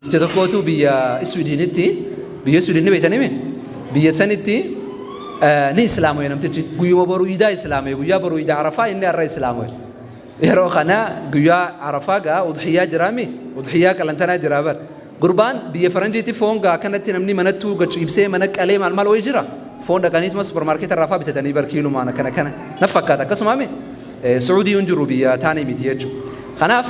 Namticha tokkootu biyya Iswiidinitti, biyya Iswiidin ni beektanii mi? Biyya sanitti ni islaamoye namtichi. Guyyuma boru iidaa islaamoye. Guyyaa boru iida Arafaa inni har'a islaamoye. Yeroo kana guyyaa Arafaa gaa udhiyyaa jiraami? Udhiyyaa qalantanaa jiraa bar. Gurbaan biyya faranjiitti foon gaa akkanatti namni manattuu gaciibsee mana qalee maal maal wayii jira. Foon dhaqaniituma supermarket irraa faa bitatanii bar kiilumaan akkana kana. Na fakkaata akkasumaami? Su'uudii hin jiru biyya taanee miti jechuudha. Kanaaf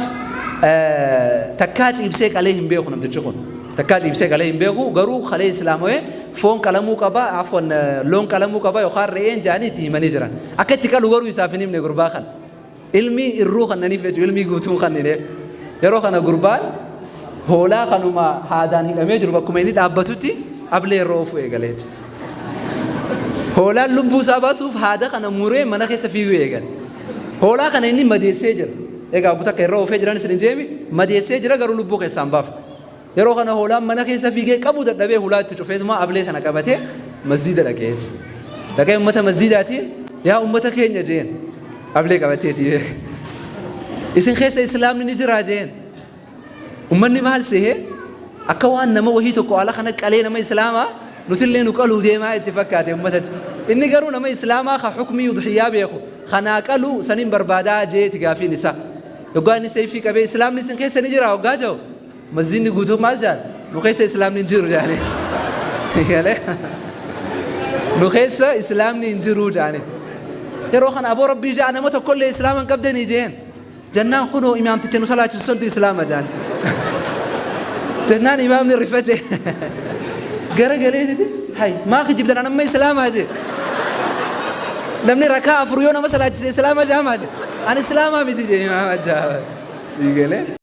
takkaa ciibsee qalee hin beeku namtichi kun. Takkaa ciibsee qalee hin beeku, garuu kalee islaamawee foon qalamuu qaba, afwan, loon qalamuu qaba yookaan re'een jaanii itti himanii jiran. Akka itti qalu garuu isaaf hin himne gurbaa kana. Ilmii irruu kannaniif jechuudha, ilmii guutuu kannineef. Yeroo kana gurbaan hoolaa kanuma haadaan hidhamee jiru bakkuma inni dhaabbatutti ablee irra oofuu eegale jechuudha. Hoolaan lubbuu isaa baasuuf haada kana muree mana keessa fiiguu eegale. Hoolaa kana inni madeessee jira. Egaa ogguu takka irra oofee jiran isin hin jeemi, madeessee jira, garuu lubbuu keessaa hin baafne. Yeroo kana hoolaan mana keessa fiigee qabuu dadhabee hulaa itti cufeetuma ablee tana qabatee masjiida dhaqee jechuudha. Dhaqee uummata masjiidaatiin, "Yaa uummata keenya," jeen, ablee qabateeti. "Isin keessa islaamni ni jiraa?" jeen. Uummanni maal sehee, akka waan nama wahii tokko ala kana qalee nama islaamaa nutillee nu qaluu deemaa itti fakkaate uummatatti. Inni garuu nama islaamaa ka hukmii udhiyyaa beeku kanaa qaluu saniin barbaadaa jeeti gaafiin isaa. Yoggaa inni seeyfii qabee, "Islaamni isin keessa ni jira?" hoggaa jedhu, masjiidni guutuun maal jedhan? "Nu keessa islaamni hin jiru," jedhani. Galee, "Nu keessa islaamni hin jiru," jedhani. Yeroo kana, "Aboo rabbii ja'a, nama tokkollee islaama hin qabdanii?" jeen. Jennaan, "Kunoo imaamticha nu salaachisu santu islaama," jedhan. Jennaan imaamni rifate gara galeetiti, "Hay, maa kijibdan? An amma islaamaa," jee. "Namni rakaa 4 yoo nama salaachise islaama jaamaa," jee. "An islaamaa miti," jee imaama. Jaa, sii galee.